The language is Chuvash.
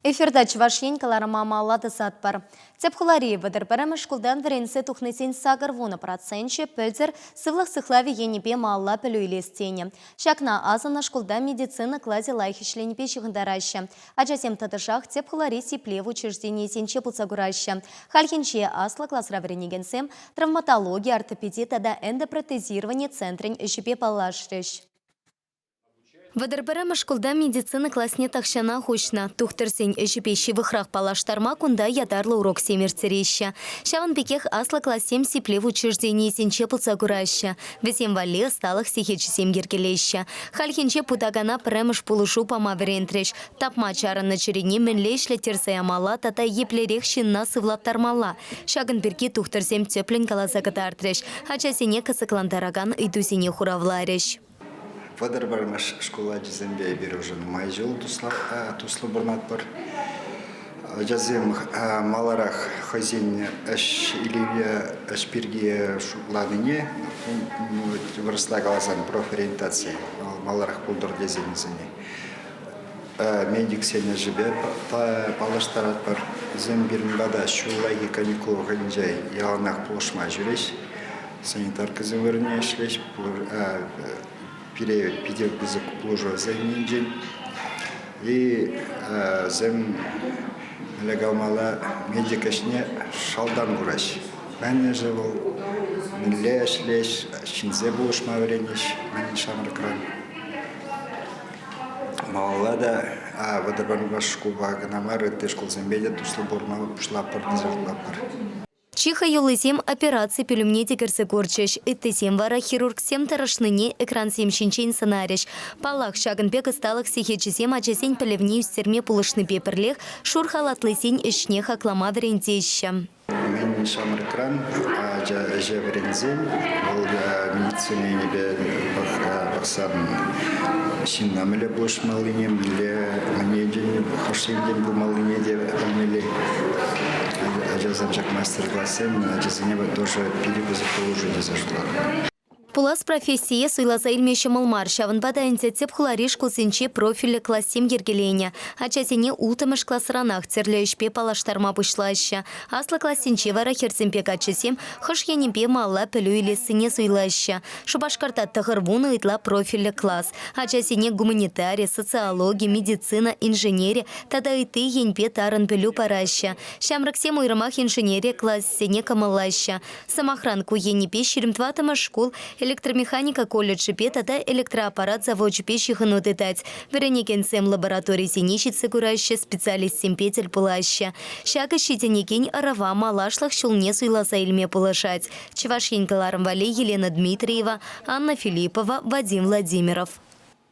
Эфирта Чӑваш Ен кӑларӑма малалла тӑсатпӑр. Тӗп хулари 31-мӗш шкултан вӗренсе тухнисен 80 проценчӗ пӗлтӗр сывлӑх сыхлавӗ енӗпе малалла пӗлӳ илес тенӗ. Ҫакна асӑннӑ шкулта медицина класӗ лайӑх ӗҫленипе ҫыхӑнтараҫҫӗ. Ачасем тӑтӑшах тӗп хулари сиплев учрежденийӗсенче пулса кураҫҫӗ. Хальхинче аслӑ класра вӗренекенсем травматологи, ортопеди тата эндопротезировани центрӗн ӗҫӗпе паллашрӗҫ. 31-мӗш шкулта медицина класне тахҫанах уҫнӑ. Тухтӑрсен ӗҫӗпе ҫывӑхрах паллаштарма кунта ятарлӑ уроксем ирттереҫҫӗ. Ҫавӑн пекех аслӑ классем сиплев учрежденийӗсенче пулса кураҫҫӗ. Вӗсем валли ӑсталӑх сехечӗсем йӗркелеҫҫӗ. Хальхинче путакана пӗрремӗш пулӑшу пама вӗрентрӗҫ. Тапма чарӑннӑ чӗрене мӗнле ӗҫлеттерсе ямалла тата еплерех ҫынна сывлаттармалла? Ҫакӑн пирки тухтӑрсем тӗплӗн каласа кӑтартрӗҫ, ачасене кӑсӑклантаракан ыйтусене хуравларӗҫ. 31-мӗш шкул ачисемпе эпир уже нумай ҫул туслӑ пурӑнатпӑр. Ачасем маларах хӑйсен ӗҫ илӗве, ӗҫ пирки шутланине, вырӑсла каласан, профориентаци маларах пултӑр тесен вӗсене медиксен ӗҫӗпе паллаштаратпӑр. Вӗсем пирӗн пата ҫуллахи каникул вӑхӑтӗнче яланах пулӑшма ҫӳреҫ. Санитаркӑсем вырӑнне ӗҫлеҫ. Пире питӗ пысӑк пулӑшу вӗсенчен. И вӗсем мӗнле каламалла, медик ӗҫне шалтан кураҫ. Мӗн-ши вӑл, мӗнле ӗҫлеҫ, ҫынсем пулӑшма вӗренӗҫ мӗн ҫамрӑкран. Малалла та вӑтӑрпа шкулпа кӑна мар, ытти шкулсемпе те туслӑ пурӑнма пуҫлатпӑр тесе шутлатпӑр. Чи хӑюллисем операци пӳлӗмне те кӗрсе курчӗҫ. Ыттисем вара хирургсем тӑрӑшнине экрансем ҫинчен сӑнарӗҫ. Паллах, ҫакӑн пек ӑсталӑх сехечӗсем ачасен пӗлӗвне ӳстерме пулӑшнипе пӗрлех шур халатлисен ӗҫне хаклама вӗрентеҫҫӗ. Мӗн ҫамрӑкран ача ӗҫе вӗренсен, вӑл медицина енӗпе пӑхсан ҫынна мӗнле пулӑшмаллине, мӗнле мӗн енчен, хӑш енчен пулмаллине те пӗлмелле. Ачасем ҫак мастер-классем ачасене тоже питӗ пысӑк пулӑшу тесе шутлатӑп. Пулас профессие суйласа илме ҫӑмӑл мар. Ҫавӑнпа та ӗнтӗ тӗп хулари шкулсенче профильлӗ классем йӗркеленӗ. Ачасене улттӑмӗш класранах тӗрлӗ ӗҫпе паллаштарма пуҫлаҫҫӗ. Аслӑ классенче вара хӗрсемпе каччӑсем хӑш енӗпе малла пӗлӳ илессине суйлаҫҫӗ. Шупашкарта 90 ытла профильлӗ класс. Ачасене гуманитари, социологи, медицина, инженери тата ытти енпе тарӑн пӗлӳ параҫҫӗ. Ҫамрӑксем уйрӑмах инженери класӗсене кӑмӑллаҫҫӗ. Сӑмахран, ку енӗпе 24-мӗш шкул электромеханика колледжӗпе тата электроаппарат завочӗпе ҫыхӑну тытать. Вӗренекенсем лабораторисене ҫитсе кураҫҫӗ, специалистсемпе тӗл пулаҫҫӗ. Ҫакӑ ҫитӗнекен ӑрӑва малашлӑх ҫулне суйласа илме пулӑшать. Чӑваш Ен кӑларӑм валли Елена Дмитриева, Анна Филиппова, Вадим Владимиров.